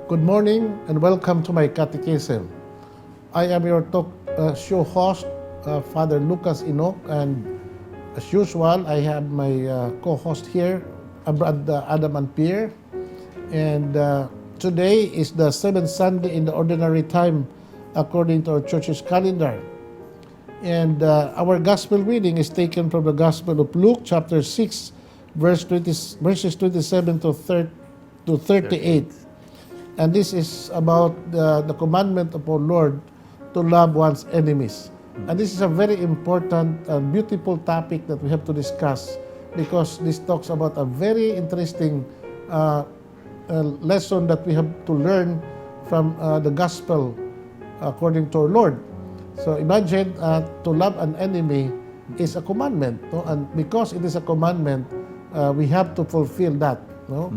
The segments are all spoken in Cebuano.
Good morning and welcome to my catechism. I am your talk show host, Father Lucas Enoc, and as usual, I have my co-host here, Brad Adam and Pierre. And today is the seventh Sunday in the ordinary time according to our church's calendar. And our gospel reading is taken from the Gospel of Luke, chapter 6, verses 27 to 30, to 38. And this is about the commandment of our Lord to love one's enemies. And this is a very important and beautiful topic that we have to discuss because this talks about a very interesting lesson that we have to learn from the gospel according to our Lord. So imagine to love an enemy is a commandment, no? And because it is a commandment, we have to fulfill that, no?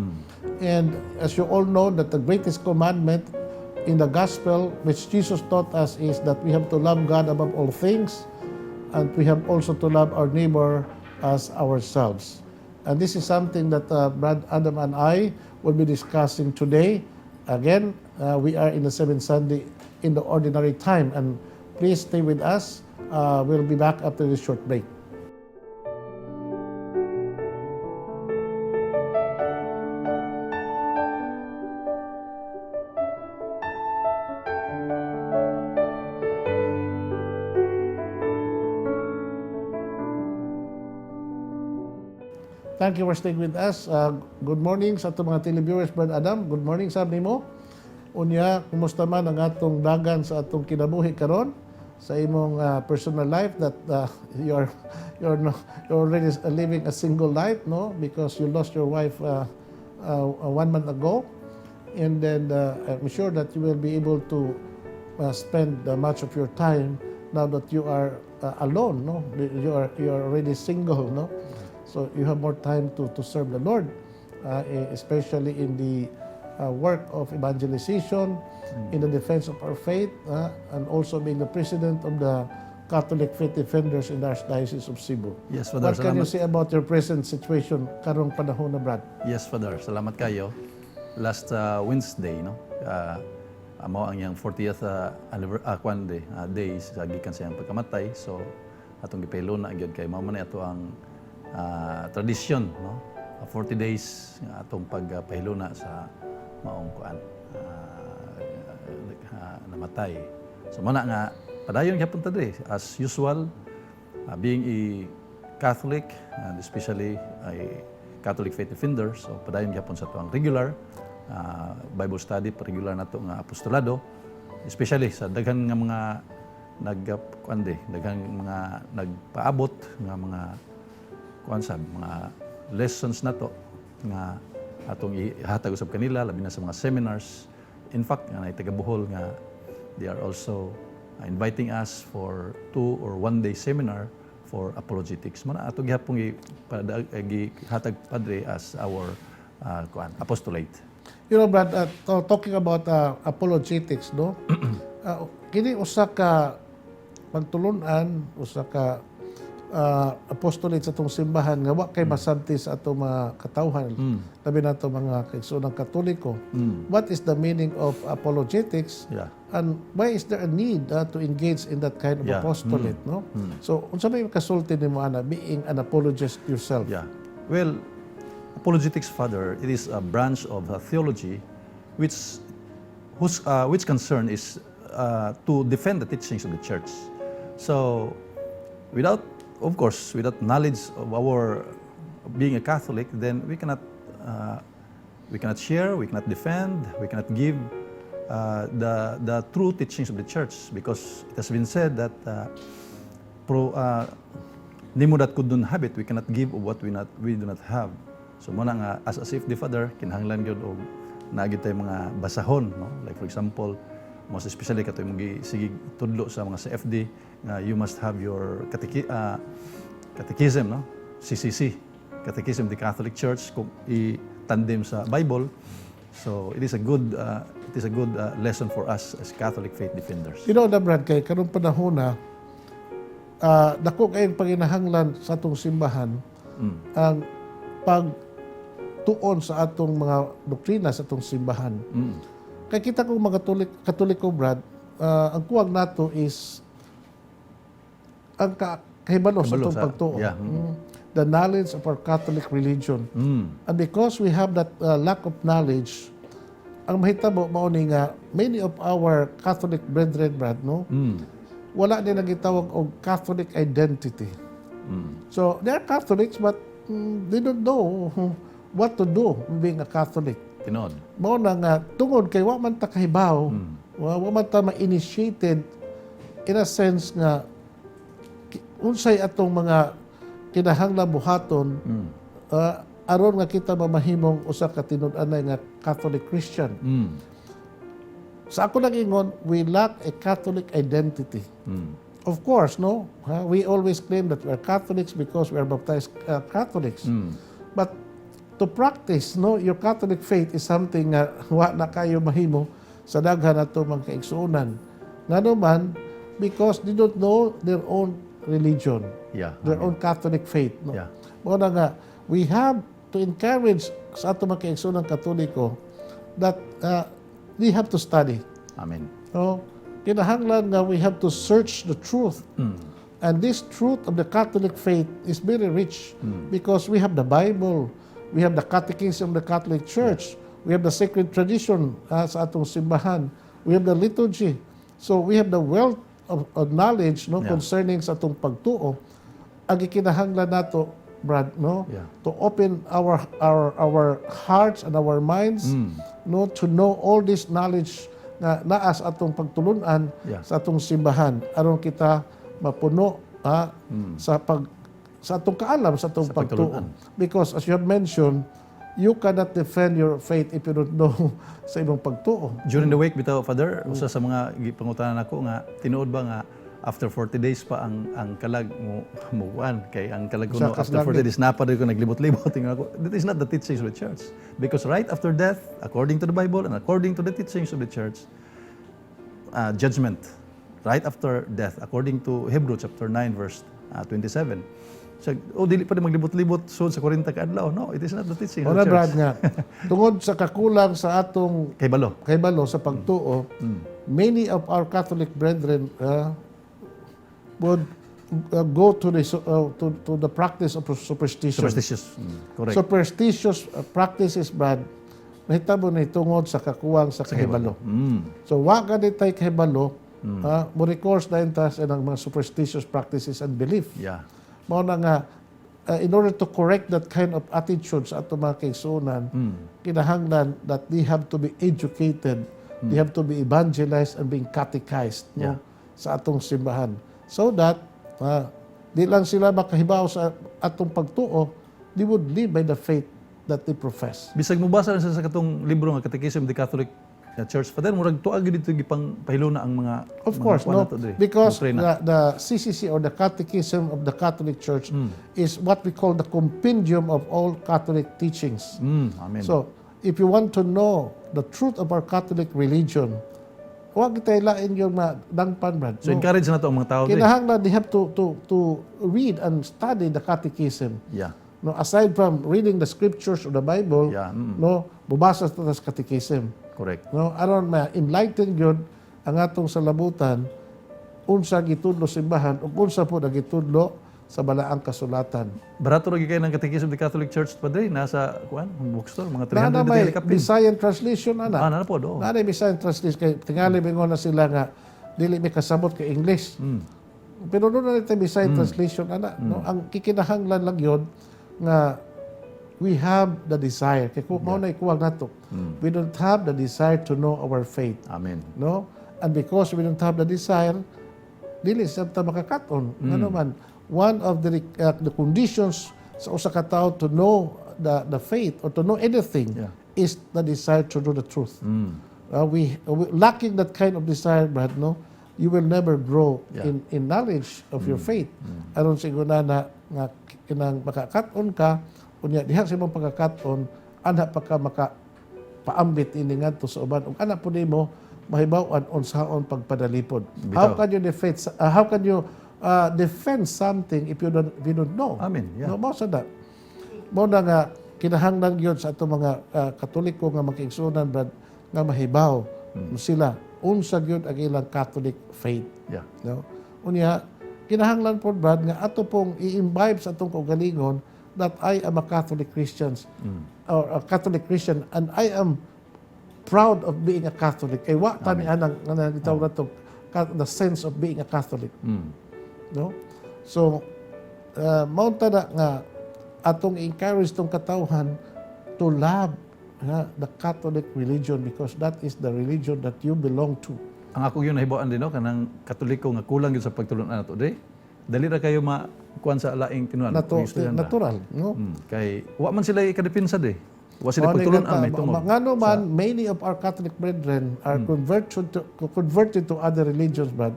And as you all know, that the greatest commandment in the gospel, which Jesus taught us, is that we have to love God above all things, and we have also to love our neighbor as ourselves. And this is something that Brad Adam and I will be discussing today. Again, we are in the seventh Sunday in the ordinary time, and please stay with us. We'll be back after this short break. Thank you for staying with us. Good morning sa atong mga televiewers, Brad Adam. Good morning sa nimo. Unya, kumusta man ang atong dagan sa atong kinabuhi karon sa imong personal life that you're no, you're already living a single life, no? Because you lost your wife one month ago. And then I'm sure that you will be able to spend much of your time now that you are alone, no? You are already single, no? So you have more time to serve the Lord, especially in the work of evangelization, in the defense of our faith, and also being the president of the Catholic Faith Defenders in the Archdiocese of Cebu. Yes, Father. What can you Salamat. Say about your present situation karong panahon na, Brad? Yes, Father. Salamat kayo. Last Wednesday, no? Amo ang iyang 40th kwan day, days sa gikan sa iyang pagkamatay. So atong gipahiluna gyud kay mao man ni ato ang tradisyon, no? 40 days nga atong pagpahiluna sa maong kuan namatay. So mao na nga padayon gyapon ta diri as usual, being a Catholic and especially a Catholic faith defender. So padayon gyapon sa atoang regular Bible study, regular nato nga apostolado, especially sa daghan nga mga nag kuan de, daghan mga nagpaabot nga mga kuan sa mga lessons nato nga atong ihatag usab kanila, labi na sa mga seminars. In fact, nga naay taga Bohol nga they are also inviting us for 2 or 1 day seminar for apologetics. Mao na ato gihapon gihatag, Padre, as our kuan apostolate. Brad, talking about apologetics, no? Kini usa ka pagtulunan, usa ka apostolate sa atong simbahan nga wa kay masabti sa atong mga katawhan, labi na atong mga kaigsoonang Katoliko. What is the meaning of apologetics? And why is there a need to engage in that kind of apostolate, no? So, unsa may kasulti nimo ana being an apologist yourself? Yeah. Well, apologetics, Father, it is a branch of theology which concern is to defend the teachings of the church. So, without, of course, without knowledge of our being a Catholic, then we cannot share, we cannot defend, we cannot give the true teachings of the church because it has been said that pro nemo dat quod non habet, we cannot give of what we do not have. So mao na nga as a CFD, Father, kinahanglan gyud og naa gyud tay mga basahon, no? Like for example, most especially kato imong sige tudlo sa mga CFD nga you must have your catechism, no? CCC, Catechism of the Catholic Church, kung i-tandem sa Bible. So it is a good lesson for us as Catholic faith defenders. You know na, Brad, kay karong panahon na dako kayong panginahanglan sa atong simbahan ang pagtuon sa atong mga doktrina sa atong simbahan. Kay kita kung mga Katoliko, Brad, ang kuwang nato is ang kahibalo sa Kahibalo atong pagtuo. The knowledge of our Catholic religion. And because we have that lack of knowledge, ang mahitabo mao ni nga many of our Catholic brethren, Brad, no? Wala ni nagitawag og Catholic identity. So they are Catholics, but they don't know what to do being a Catholic. Tinuod. Mao na nga tungod kay wa man ta kahibaw, wa man ta ma-initiated in a sense nga unsay atong mga kinahanglan buhaton aron nga kita mamahimong usa ka tinud-anay nga Catholic Christian. Sa ako lang ingon, we lack a Catholic identity. Of course, no? Ha? We always claim that we are Catholics because we are baptized Catholics. But to practice, no, your Catholic faith is something nga wa na kayo mahimo sa daghan nato mga kaigsuonan. Ngano man, because they don't know their own religion, their own Catholic faith. No? Mao na nga, we have to encourage sa ato mga kaigsuonan Katoliko that they have to study. Amen. No? Kinahanglan nga we have to search the truth. And this truth of the Catholic faith is very rich because we have the Bible, we have the Catechism of the Catholic Church, we have the sacred tradition sa atong simbahan, we have the liturgy. So we have the wealth of knowledge, no, concerning sa atong pagtuo. Ang gikinahanglan nato, Brad, no, to open our hearts and our minds, no, to know all this knowledge nga naa sa atong pagtulunan sa atong simbahan aron kita mapuno sa atong kaalam sa atong Sa pagtuo, pagtulunan. Because as you have mentioned, you cannot defend your faith if you don't know sa imong pagtuo. During the week bitaw, Father, usa sa mga gipangutanan nako nga tinuod ba nga after 40 days pa ang kalag mo mukuan, kay ang kalag kuno Sa after kaslangit. 40 days na pa ko naglibot-libot. Ingon ako, that is not the teachings of the church, because right after death, according to the Bible and according to the teachings of the church, judgment right after death, according to Hebrew chapter 9 verse 27. So, oh, dili pa di maglibot-libot sud sa 40 ka adlaw. No, it is not the teaching of Ora the church. Brad, nga tungod sa kakulang sa atong Kahibalo. Kahibalo sa pagtuo, many of our Catholic brethren would go to the practice of superstition. Superstitious. Correct. Superstitious practices, Brad, nahitabo ni tungod sa kakuwang sa kahibalo. So wa gani tay kahibalo, mo recourse na ta sa ang mga superstitious practices and belief. Mao na nga in order to correct that kind of attitude sa ato mga kaigsuonan, kinahanglan that they have to be educated, they have to be evangelized and being catechized, no, sa atong simbahan. So that di lang sila makahibaw sa atong pagtuo, they would live by the faith that they profess. Bisag mobasa lang sa katong libro nga Catechism of the Catholic Church, Father, murag tuag gyud dito gipang pahiluna ang mga Of mga course, kuan no, nato diri, because doktrina. the CCC or the Catechism of the Catholic Church is what we call the compendium of all Catholic teachings. Amen. So, if you want to know the truth of our Catholic religion, wa kita lain yung mga dangpan, Brad. So No? encourage na to ang mga tao diri. Kinahanglan they have to read and study the catechism. No, aside from reading the scriptures of the Bible, no, mubasa ta sa catechism. Correct. No, aron ma-enlighten gyud ang atong salabutan unsa gitudlo simbahan ug unsa po ang gitudlo sa balaang kasulatan. Barato ra gyud kay ng Catechism of the Catholic Church, Padre, nasa kuan, bookstore, mga 300 Na na may dili kapin. Visayan translation ana. Ah, na po do. Naa Visayan translation kay tingali mingon na sila nga dili mi kasabot kay English. Pero doon na natin Visayan translation ana, no? Ang kikinahanglan lang yun nga we have the desire kay kung mao na ikuwang nato. We don't have the desire to know our faith, Amen. no? And because we don't have the desire, dili sa ta makakaton. Ngano man, one of the conditions sa usa ka tawo to know the faith or to know anything is the desire to know the truth. We lacking that kind of desire, Brad, no, you will never grow in knowledge of your faith. Aron siguro na nga kinang makakaton ka, unya diha sa imong pagkakaton, ana pa ka maka paambit ini ngadto sa uban ug ana po nimo mahibaw-an unsaon pagpadalipod. How Bitaw. can you defend how can you defend something if you don't know? Amen. Yeah. No, mao sa na. Mao na nga kinahanglan gyud sa atong mga Katoliko nga makiigsuonan, Brad, nga mahibaw sila unsa gyud ang ilang Catholic faith. No? Unya, kinahanglan po, Brad, nga ato pong i-imbibe sa atong kaugalingon that I am a Catholic Christians or a Catholic Christian and I am proud of being a Catholic. Kay wa ta ni anang anang gitawag nato the sense of being a Catholic. No? So, mao ta na nga atong encourage tong katawhan to love nga, the Catholic religion because that is the religion that you belong to. Ang ako yung nahibaw-an din, no, kanang Katoliko nga kulang gyud sa pagtulon-an nato diri. Dali ra kayo makuan sa laing tinuan. Natural, no? Kay wa man sila ikadepensa de. Wa sila Mao ni pagtulon-an nga may tungod. Ngano man, many of our Catholic brethren are converted to other religions, but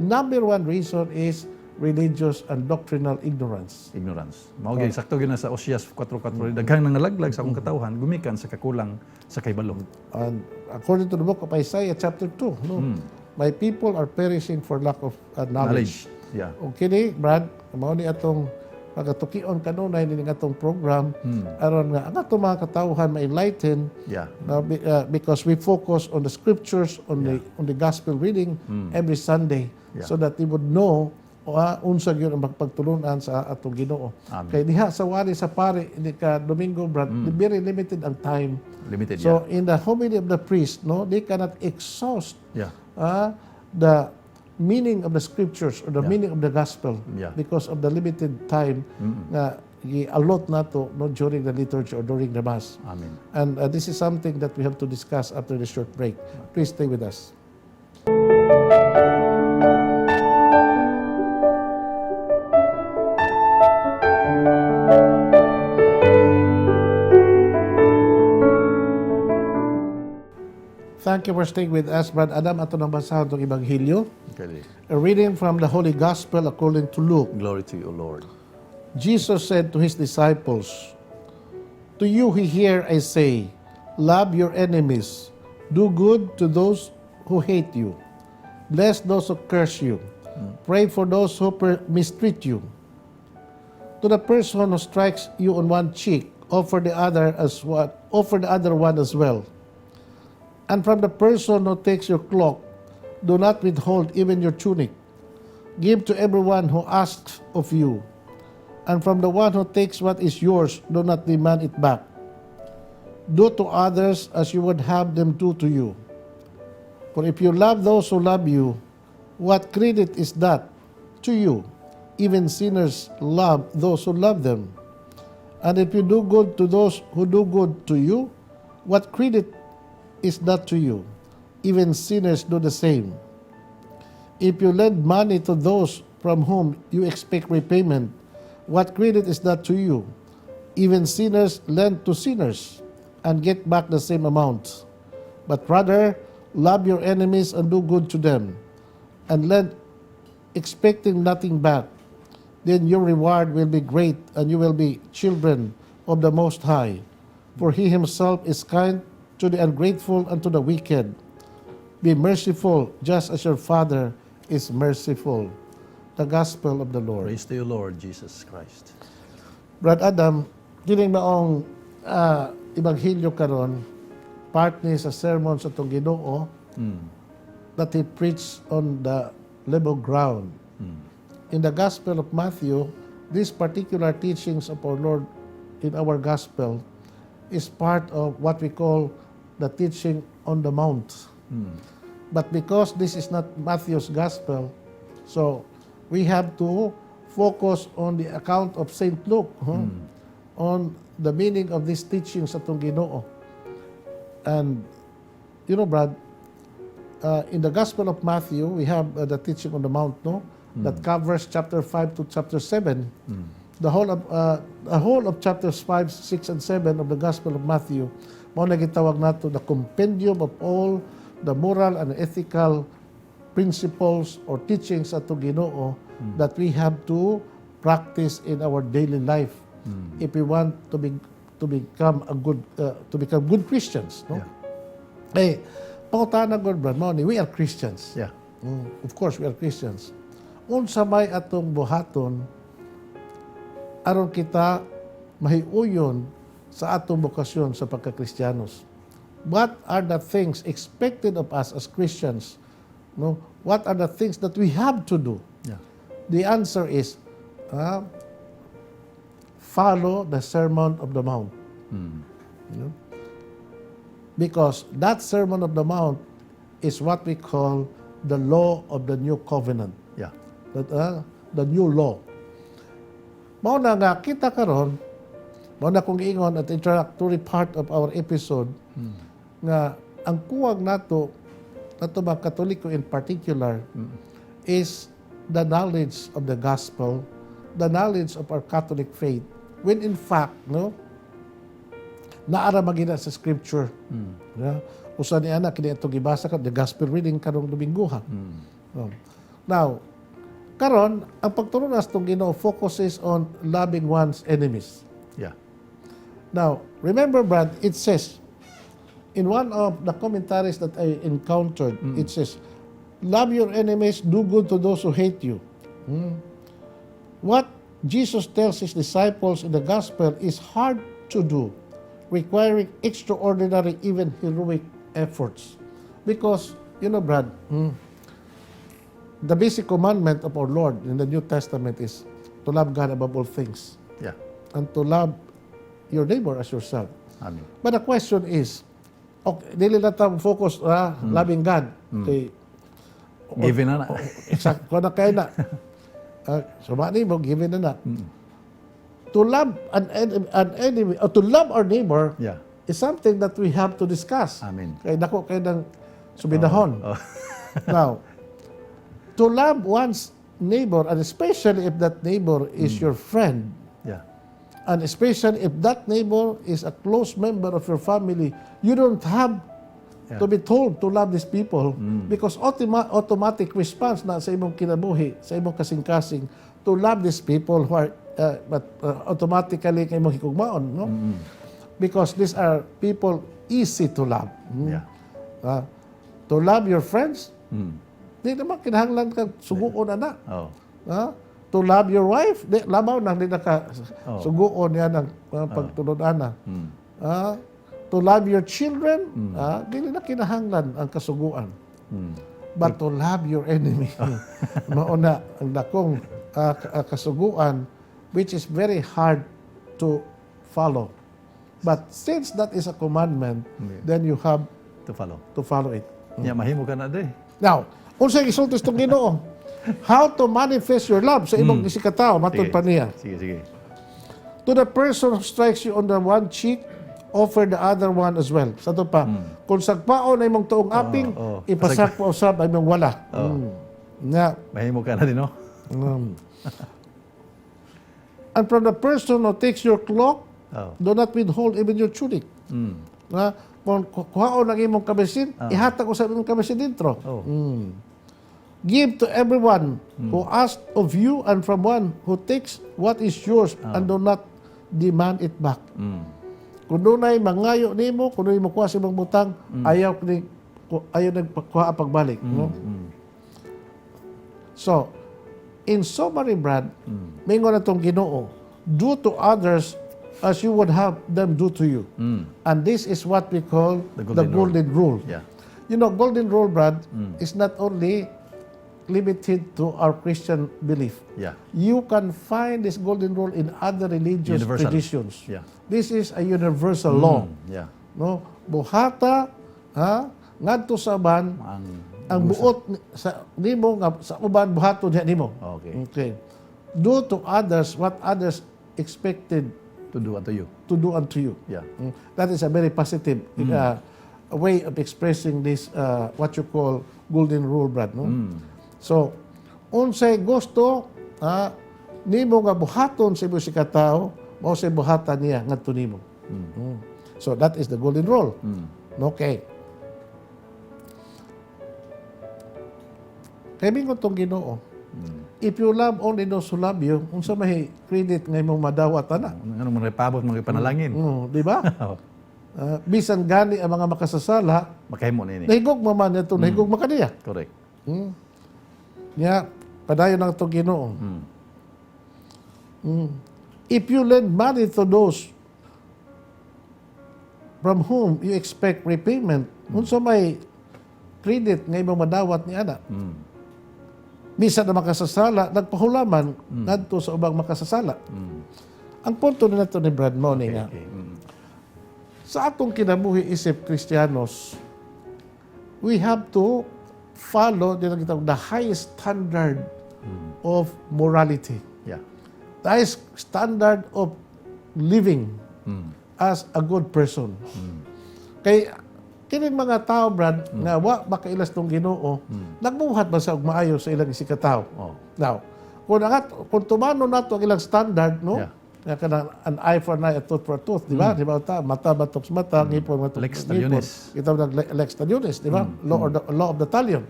number one reason is religious and doctrinal ignorance. Ignorance. Mao gyud sakto gyud na sa Osias 4:4, daghang nangalaglag sa akong katawhan gumikan sa kakulang sa kahibalo. And according to the book of Isaiah chapter 2, no, my people are perishing for lack of knowledge. Knowledge. Yeah. O kini, Brad, mao ni atong pagatukion kanunay ni atong program aron nga ang atong mga katawhan ma-enlighten because we focus on the scriptures, on the gospel reading every Sunday so that they would know unsa gyud ang pagtulunan sa atong Ginoo. Amen. Kay diha sa wali sa pare ini ka Domingo, Brad, very limited ang time. Limited. So in the homily of the priest, no, they cannot exhaust the meaning of the scriptures or the meaning of the gospel because of the limited time nga i-allot nato, no, during the liturgy or during the mass. Amen. And this is something that we have to discuss after the short break. Please stay with us. Thank you for staying with us, Brad Adam. Ato nang basahon itong Ebanghelyo. Okay. A reading from the Holy Gospel according to Luke. Glory to you, Lord. Jesus said to his disciples, "To you who hear, I say, love your enemies, do good to those who hate you, bless those who curse you, pray for those who mistreat you. To the person who strikes you on one cheek, offer the other one as well. And from the person who takes your cloak, do not withhold even your tunic. Give to everyone who asks of you. And from the one who takes what is yours, do not demand it back. Do to others as you would have them do to you. For if you love those who love you, what credit is that to you? Even sinners love those who love them. And if you do good to those who do good to you, what credit is that to you? Even sinners do the same. If you lend money to those from whom you expect repayment, what credit is that to you? Even sinners lend to sinners and get back the same amount. But rather, love your enemies and do good to them, and lend expecting nothing back. Then your reward will be great, and you will be children of the Most High. For He Himself is kind to the ungrateful and to the wicked. Be merciful, just as your Father is merciful." The Gospel of the Lord. Praise to you, Lord Jesus Christ. Brad Adam, kining maong ebanghelyo karon, part ni sa sermon sa atong Ginoo that he preached on the level ground. In the Gospel of Matthew, these particular teachings of our Lord in our Gospel is part of what we call the teaching on the Mount. But because this is not Matthew's Gospel, so we have to focus on the account of St. Luke, huh, on the meaning of these teachings sa atong Ginoo. And Brad, in the Gospel of Matthew, we have the teaching on the Mount, no, that covers chapter 5 to chapter 7. The whole of chapters 5, 6, and 7 of the Gospel of Matthew, mao na gitawag nato the compendium of all the moral and ethical principles or teachings ato Ginoo that we have to practice in our daily life if we want to become good Christians, no? Yeah. Eh, pangutana gud, Brad, mao ni we are Christians. Of course, we are Christians. Unsa may atong buhaton aron kita mahiuyon sa atong bokasyon sa pagkakristiyanos? What are the things expected of us as Christians? No, what are the things that we have to do? The answer is follow the Sermon of the Mount. Because that Sermon of the Mount is what we call the law of the new covenant. The new law. Mao na nga kita karon, mao na kung giingon at introductory part of our episode nga ang kuwang nato mga Katoliko in particular is the knowledge of the gospel, the knowledge of our Catholic faith. When in fact, no, naa ra man gyud na sa scripture. Yeah. Usa ni ana kini atong gibasa ka the gospel reading karong Domingo ha. Oh. Now, karon ang pagturo sa atong Ginoo focuses on loving one's enemies. Now, remember, Brad, it says in one of the commentaries that I encountered, it says, "Love your enemies, do good to those who hate you." What Jesus tells his disciples in the gospel is hard to do, requiring extraordinary, even heroic efforts. Because, Brad, the basic commandment of our Lord in the New Testament is to love God above all things and to love your neighbor as yourself. Amen. But the question is, okay, dili na ta focus loving God. Okay, Given na na. Exact ko na kay na. Suma nimo, given na na. To love an enemy, or to love our neighbor is something that we have to discuss. Amen. Kay dako kay ng subidahon. Now, to love one's neighbor, and especially if that neighbor is your friend, and especially if that neighbor is a close member of your family, you don't have to be told to love these people because automatic response na sa imong kinabuhi, sa imong kasing-kasing, to love these people who are but automatically kay imong hikugmaon, no? Because these are people easy to love. To love your friends, di naman kinahanglan kag suguon ana. Ah, to love your wife, di labaw nang di na ka suguon yan ang pagtulod ana. To love your children, dili na kinahanglan ang kasuguan. But to love your enemy, mao na ang dakong kasuguan which is very hard to follow. But since that is a commandment, then you have To follow. To follow it. Nya mahimo ka na de. Now, unsay gisulti itong Ginoo? How to manifest your love sa imong isigkatawo, matod Sige. pa niya. Sige, sige. To the person who strikes you on the one cheek, offer the other one as well. Sa ato pa, kung sagpaon na imong tuong aping, ipasagpa usab ang imong wala. Nga, Mahimo ka na din, no? And from the person who takes your cloak, do not withhold even your tunic. Na, kung kuhaon ang imong kabisin, ihatag usab imong kabisin dintro. Give to everyone who asks of you and from one who takes what is yours and do not demand it back. Kung dunay mangayo nimo, kung dunay mokuha sa imong butang, ayaw nagkuha pagbalik, no? So, in summary, Brad, mingon na tong Ginoo, do to others as you would have them do to you. And this is what we call The the golden golden rule. Golden rule, Brad, is not only limited to our Christian belief. You can find this golden rule in other religious Universal. Traditions. This is a universal law. No? Buhata ha ngadto sa uban Ang ang buot sa nimo nga sa uban buhaton diha nimo. Okay. Do to others what others expected To do unto you. To do unto you. That is a very positive way of expressing this what you call golden rule, Brad, no? So, unsay gusto nimo nga buhaton sa imong isigkatawo, mao say buhatan niya ngadto nimo. So that is the golden rule. Okay. Kay mingon tong Ginoo, if you love only those who love you, unsa may credit nga imong madawat ana? Ano man pabot mga panalangin. Di ba? Bisan gani ang mga makasasala, Makahimo na ini. nahigugma man ito, nahigugma kaniya. Correct. Nya, padayon ang itong Ginoo. If you lend money to those from whom you expect repayment, unsa may credit nga imong madawat ni ana? Bisan na makasasala, nagpahulaman ngadto sa ubang makasasala. Ang punto na nato ni Brad mo ni nga, sa atong kinabuhi isip Kristiyanos, we have to follow di na kita the highest standard of morality. The highest standard of living as a good person. Kay kining mga tao, Brad, nga wa makailas tong Ginoo, nagbuhat ba sa og maayo sa ilang isigkatawo? Oh. Now, kung tumano nato ang ilang standard, no? Yeah. Nga kanang an eye for an eye, a tooth for a tooth, di ba? Di ba? Mata batok sa mata, ngipon batok Lex sa ngipon. talionis. Ito ang lex talionis, di ba? Law of the talion.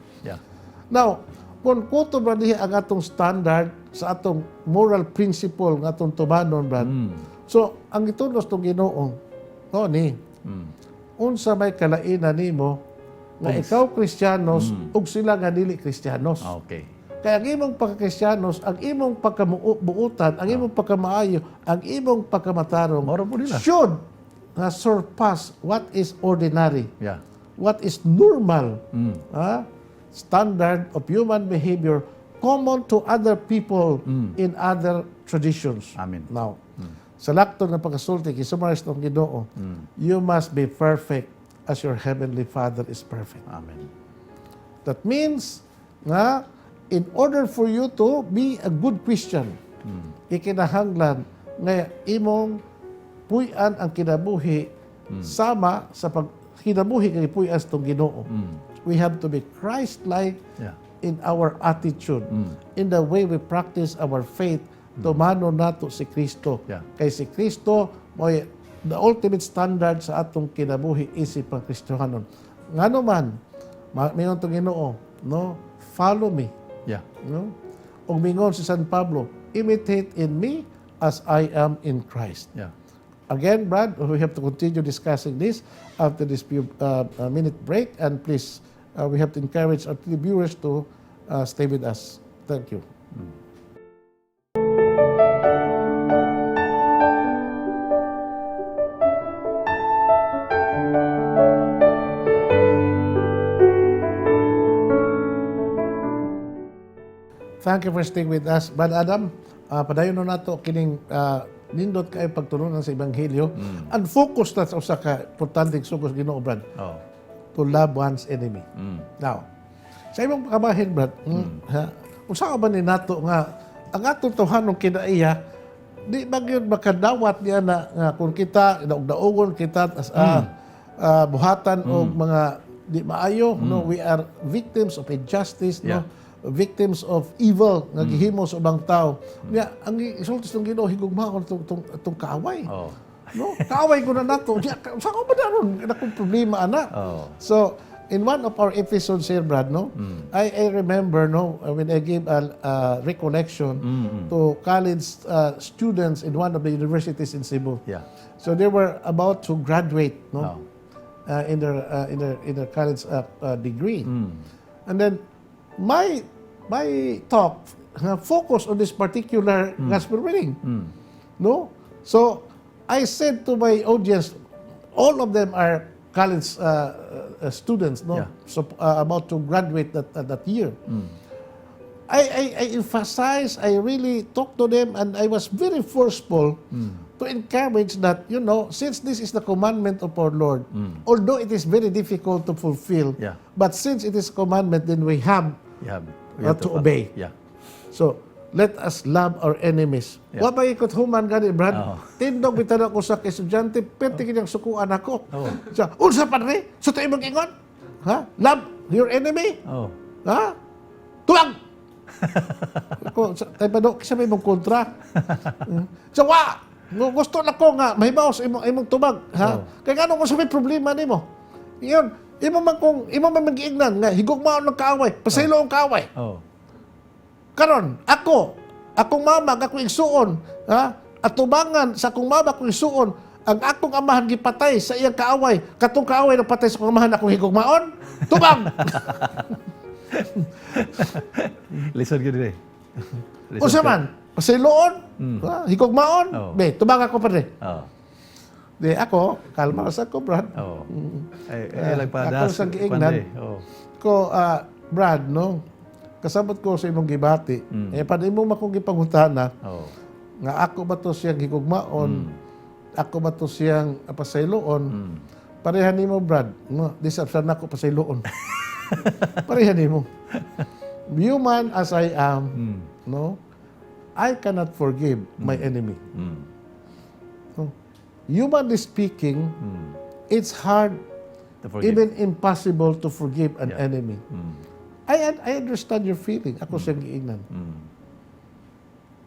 Now, kung kuto ba diha ang atong standard sa atong moral principle nga atong tumanon, Brad. So, ang gitulos tong Ginoo, no ni, unsa may kalainan nimo nga ikaw Kristiyanos ug sila nga dili Kristiyanos. Kaya ang imong pagkakristiyanos, ang imong pagkabuutan, ang imong pagkamaayo, ang imong pagkamatarong Mao ra po nila. should na surpass what is ordinary, what is normal, standard of human behavior common to other people in other traditions. Amen. Now, sa lakton nga pagkasulti, isummarize ng Ginoo, you must be perfect as your heavenly Father is perfect. Amen. That means nga in order for you to be a good Christian, ikinahanglan nga imong puy-an ang kinabuhi sama sa pag kinabuhi kay puy-an sa Ginoo. We have to be Christ-like in our attitude, in the way we practice our faith, tumano nato si Kristo. Kay si Kristo mo'y the ultimate standard sa atong kinabuhi isip ang Kristohanon. Ngano man, mingon tong Ginoo, no? Follow me, no? Ug mingon si San Pablo, imitate in me as I am in Christ. Again, Brad, we have to continue discussing this after this few minute break. And please, we have to encourage our viewers to stay with us. Thank you. Thank you for staying with us. Brad Adam, padayon na nato kining nindot kay pagtulunan sa Ebanghelyo. Ang focus na sa usa ka importanteng sugos Ginoo, Brad, to love one's enemy. Now, sa imong pagkabahin, Brad, ha, unsa ka ba ni nato nga ang atong tawhanong kinaiya di ba gyud makadawat niya na nga kung kita daog-daogon kita as buhatan og mga di maayo, no, we are victims of injustice, no, victims of evil nga gihimo sa ubang tao. Nya ang isulti sa Ginoo, higugmaon tong kaaway, no, kaaway ko na nato. Nya sa ko ba na ron akong problema ana? So in one of our episodes here, Brad, no, I remember, no, when I gave a recollection to college students in one of the universities in Cebu. So they were about to graduate, no, in their college degree, and then my talk focused on this particular gospel reading, no. So I said to my audience, all of them are college students, no, so about to graduate that year. I emphasize, I really talked to them, and I was very forceful to encourage that, since this is the commandment of our Lord, although it is very difficult to fulfill, but since it is commandment, then we have We have to follow. Obey. So, let us love our enemies. Wa pa ikot human gani, Brad. Tindog bitaw ako sa estudyante, perti kanyang sukuan ako. Sa, unsa padre? So tayo mag-ingon? Ha? Love your enemy? Oh. Ha? Tuwag! Ko, sa, tayo pa do, kasi may mong kontra. So, wa! Gusto na ko nga, mahibaw sa imong tubag. Ha? Oh. Kaya nga kung sa may problema nimo. Iyon, imo man kung, imo man mag-iignan nga, higugmaon ng kaaway, pasaylo ang kaaway. Karon, ako, akong mama, ang akong igsuon, ha? Atubangan sa akong mama, akong igsuon, ang akong amahan gipatay sa iyang kaaway, katong kaaway napatay sa akong amahan, akong higugmaon, tubag! Listen gyud eh. Listen Unsa man? Pasayloon, ha? Higugmaon, Oh. be, tubag ako padre. Oh. Di ako, kalma sa ko, Brad. Oo. Ay, ay lang pa Ako das. sa giingnan. Kuan, eh. Oo. Ko, Brad, no? Kasabot ko sa imong gibati. Eh, pa imo makong gipangutana, Oo. Nga ako ba to siyang higugmaon, ako ba to siyang pasayloon, pareha nimo, Brad. No, di sa nako pasayloon. Pareha nimo. Human as I am, no, I cannot forgive my enemy. No? Humanly speaking, it's hard, To forgive. Even impossible to forgive an enemy. I understand your feeling. Ako siyang giingnan.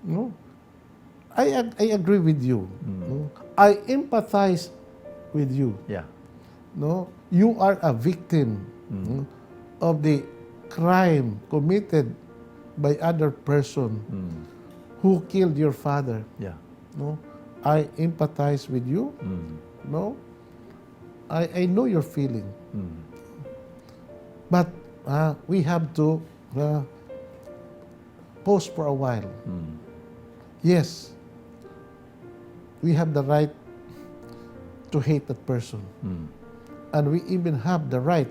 No? I agree with you. No? I empathize with you. No? You are a victim, no, of the crime committed by other person who killed your father. No? I empathize with you. No? I know your feeling. But we have to pause for a while. Yes, we have the right to hate that person. And we even have the right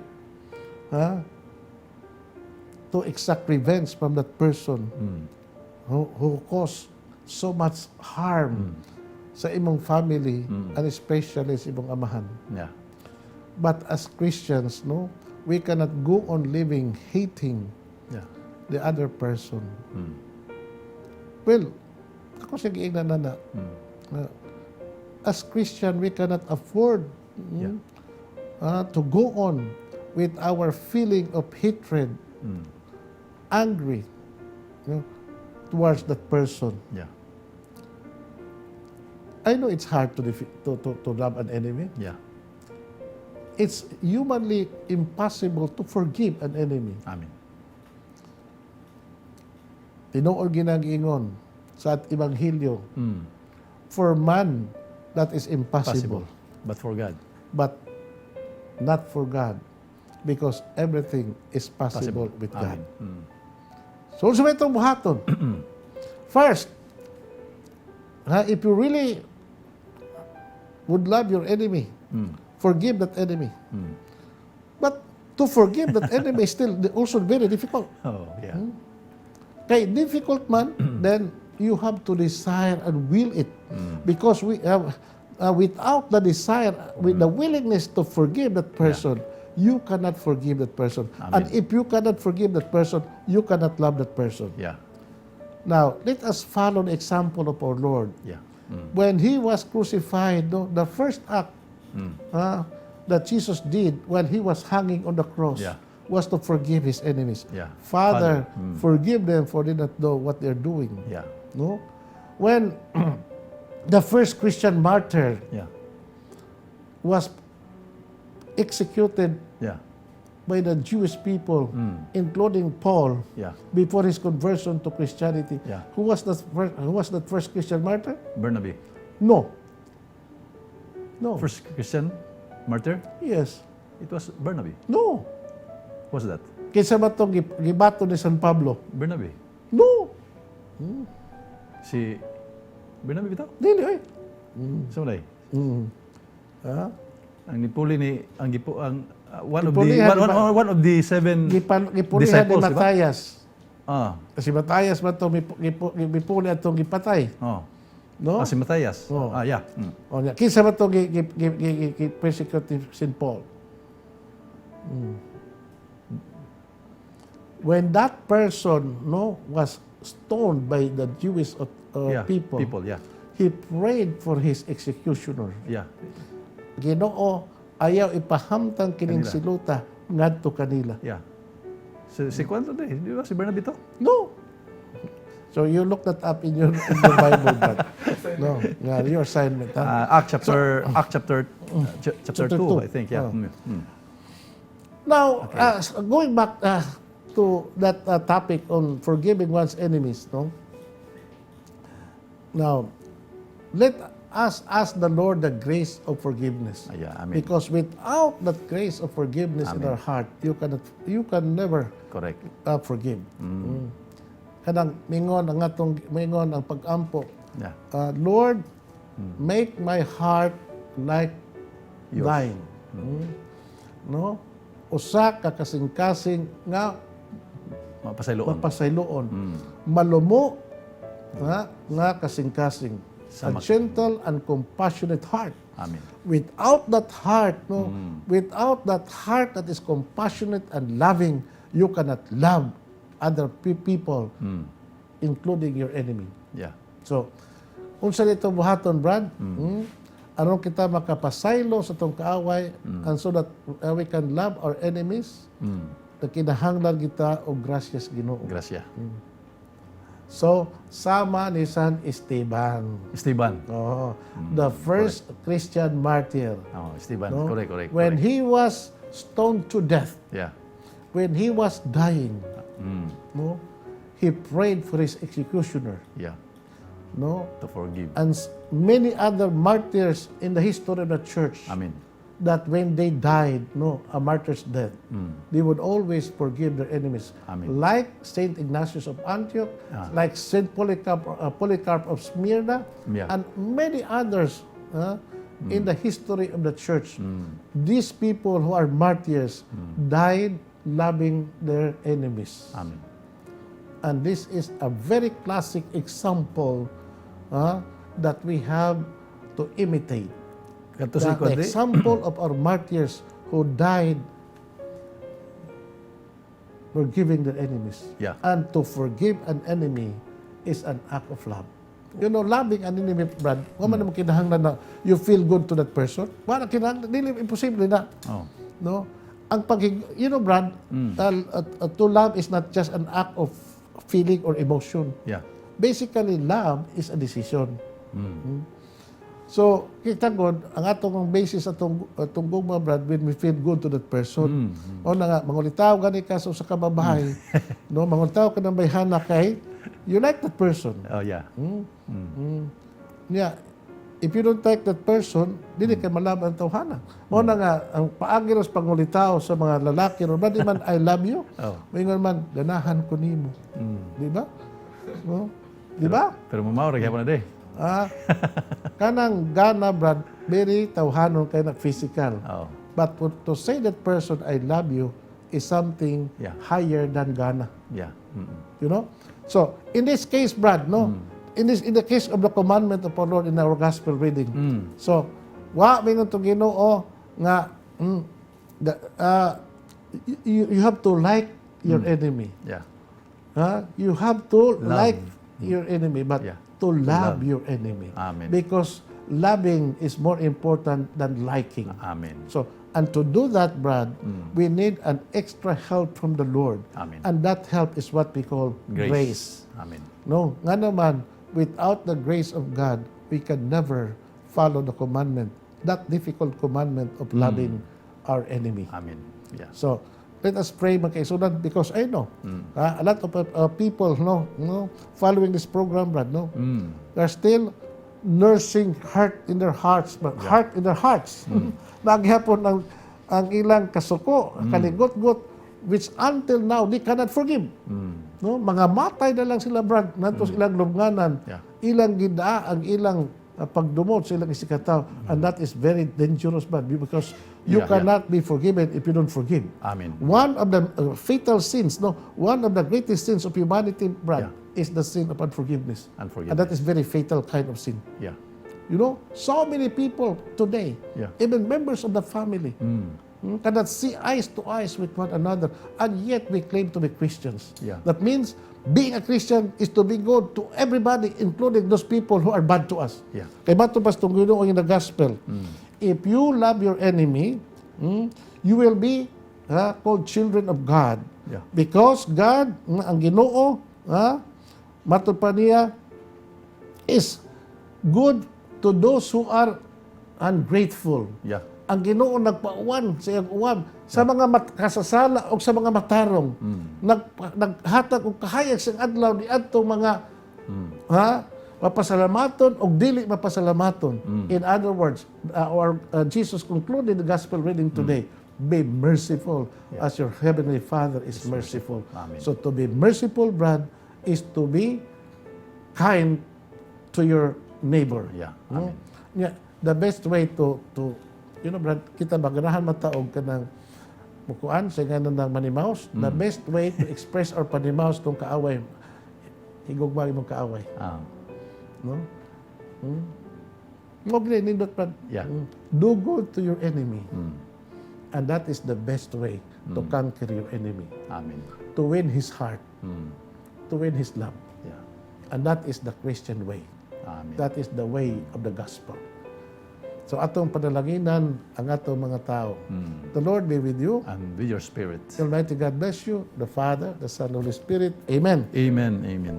to exact revenge from that person who caused so much harm sa imong family and especially sa imong amahan. But as Christians, no, we cannot go on living hating the other person. Well, ako sa giingnan na na, as Christian, we cannot afford to go on with our feeling of hatred, angry towards that person. I know it's hard to love an enemy. It's humanly impossible to forgive an enemy. Amen. Tinuod gyud nang giingon sa at Ebanghelyo, for man, that is impossible, Possible. But for God. But not for God, because everything is possible with God. Amen. So, unsa may itong buhaton? First, ha, if you really would love your enemy, forgive that enemy. But to forgive that enemy is still also very difficult. Kay difficult man, then you have to desire and will it. Because we have, without the desire, with the willingness to forgive that person, you cannot forgive that person. Amen. And if you cannot forgive that person, you cannot love that person. Now, let us follow the example of our Lord. When he was crucified, no, the first act that Jesus did when he was hanging on the cross was to forgive his enemies. "Father, Father. Forgive them, for they not know what they're doing." No? When the first Christian martyr was executed by the Jewish people, including Paul, before his conversion to Christianity, who was the first Christian martyr? Barnaby. No. No. First Christian martyr? Yes. It was Barnaby. No. What's that? Kinsa ba itong gibato ni San Pablo? Barnaby. No. Si Barnaby bitaw? Dili oy. Sa malay? Ha? Ang nipuli ni ang gipo ang one of the Gipulihan one, ni one of the seven Gipulihan ni disciples, di ba? Matthias. Si Matthias ba ito mipuli atong gipatay? Oh. No? Ah, si Matthias. Oh. Ah, yeah. O niya. Kinsa ba ito gi persecute ni St. Paul? When that person, no, was stoned by the Jewish people, People, yeah. he prayed for his executioner. "Ginoo, ayaw ipahamtang kining Kanila. Siluta ngadto kanila." Yeah. Si Kwan to, di ba? Si Barnaby to? No. So you look that up in your Bible, but no, yeah, your assignment. Huh? Act chapter Chapter 2, 2. I think, yeah. Oh. Mm. Now, going back to that topic on forgiving one's enemies, no? Now, let us ask the Lord the grace of forgiveness. Ah, yeah, amen. Because without that grace of forgiveness in Amen. our heart, you can never Correct. Forgive. Kanang mingon ang atong mingon ang pag-ampo. Yeah. "Lord, make my heart like Yours. Thine. No? Usa ka kasing-kasing nga Mapasayloon. Mapasayloon. Malumo nga kasing-kasing. A gentle and compassionate heart. Amen. Without that heart, no, without that heart that is compassionate and loving, you cannot love other people, including your enemy. So, unsa nito buhaton, Brad? Aron kita makapasaylo sa atong kaaway and so that we can love our enemies, kinahanglan kita og grasya sa Ginoo. Grasya. So, sama ni San Esteban. Esteban. Oh, the first Christian martyr. Oh, Esteban. No? Correct, correct. When correct. he was stoned to death, when he was dying, no, he prayed for his executioner, no? To forgive. And many other martyrs in the history of the church Amen. That when they died, no, a martyr's death, they would always forgive their enemies. Amen. Like Saint Ignatius of Antioch, like Saint Polycarp of Smyrna, and many others in the history of the church. These people who are martyrs died loving their enemies. Amen. And this is a very classic example that we have to imitate. Kadto sa The kuan di? Example of our martyrs who died forgiving their enemies. And to forgive an enemy is an act of love. Loving an enemy, Brad, wa man mo kinahanglan na you feel good to that person. Wala kinahanglan, dili, imposible na. No? Ang pag Brad, to love is not just an act of feeling or emotion. Basically, love is a decision. So, kita god, ang atong basis atong gugma, Brad, when we feel good to that person. O na nga, mangulitaw gani ka sa usa ka babae, no, mangulitaw ka ng bayhana kay you like that person. Yeah. If you don't like that person, dili kay ma-love ang tawhana. Mao na nga ang paagi ra sa pangulitaw sa mga lalaki ro, di man "I love you." Moingon man, "Ganahan ko nimo." Di ba? No? Di ba? Pero mamaw ra gyapon na de. Ah, kanang gana, Brad, very tawhanon kay na physical. But to say that person, "I love you," is something higher than gana. You know? So, in this case, Brad, no? In the case of the commandment of our Lord in our gospel reading. So, wa mingon to Ginoo nga you have to like your enemy. Huh? You have to Love. Like your enemy, but to love love. Your enemy. Amen. Because loving is more important than liking. Amen. So, and to do that, Brad, we need an extra help from the Lord. Amen. And that help is what we call Grace. grace. Amen. No, nga naman, without the grace of God, we can never follow the commandment, that difficult commandment of loving our enemy. Amen. So, let us pray, mga kaigsuonan, because I know a lot of people, no, following this program, Brad, no, they're still nursing hurt in their hearts, but hurt in their hearts. Naa gihapon ang ilang kasuko, kaligot-got, which until now they cannot forgive. No, mga matay na lang sila, Brad, nato sa ilang lubnganan. Ilang gidaa ang ilang pagdumot sa ilang isigkatawo. And that is very dangerous, Brad, because you cannot be forgiven if you don't forgive. Amen. One of the fatal sins, no, one of the greatest sins of humanity, Brad, is the sin of unforgiveness. Unforgiveness. And that is very fatal kind of sin. So many people today, even members of the family, cannot see eyes to eyes with one another, and yet we claim to be Christians. That means being a Christian is to be good to everybody, including those people who are bad to us. Kay matod pa sa Ginoo in the gospel, if you love your enemy, you will be called children of God. Because God, ang Ginoo, matod pa niya, is good to those who are ungrateful. Ang Ginoo nagpauwan sa iyang uwan sa mga kasasala o sa mga matarong. Naghatag og kahayag sa adlaw niadtong mga ha mapasalamaton o dili mapasalamaton. In other words, our Jesus concluded the gospel reading today, "Be merciful as your heavenly Father is merciful." Amen. So to be merciful, Brad, is to be kind to your neighbor. Yeah. No? Amen. Yeah. The best way to, Brad, kita maganahan mataog kanang mukuan sa nga ng manimaos. The best way to express our panimaos kung kaaway, higugma imong kaaway. No? Mo gini nindot, Brad. Do good to your enemy. And that is the best way to conquer your enemy. Amen. To win his heart. To win his love. And that is the Christian way. Amen. That is the way of the gospel. So atong panalanginan ang atong mga tao. The Lord be with you. And with your spirit. Almighty God bless you, the Father, the Son, the Holy Spirit. Amen. Amen. Amen.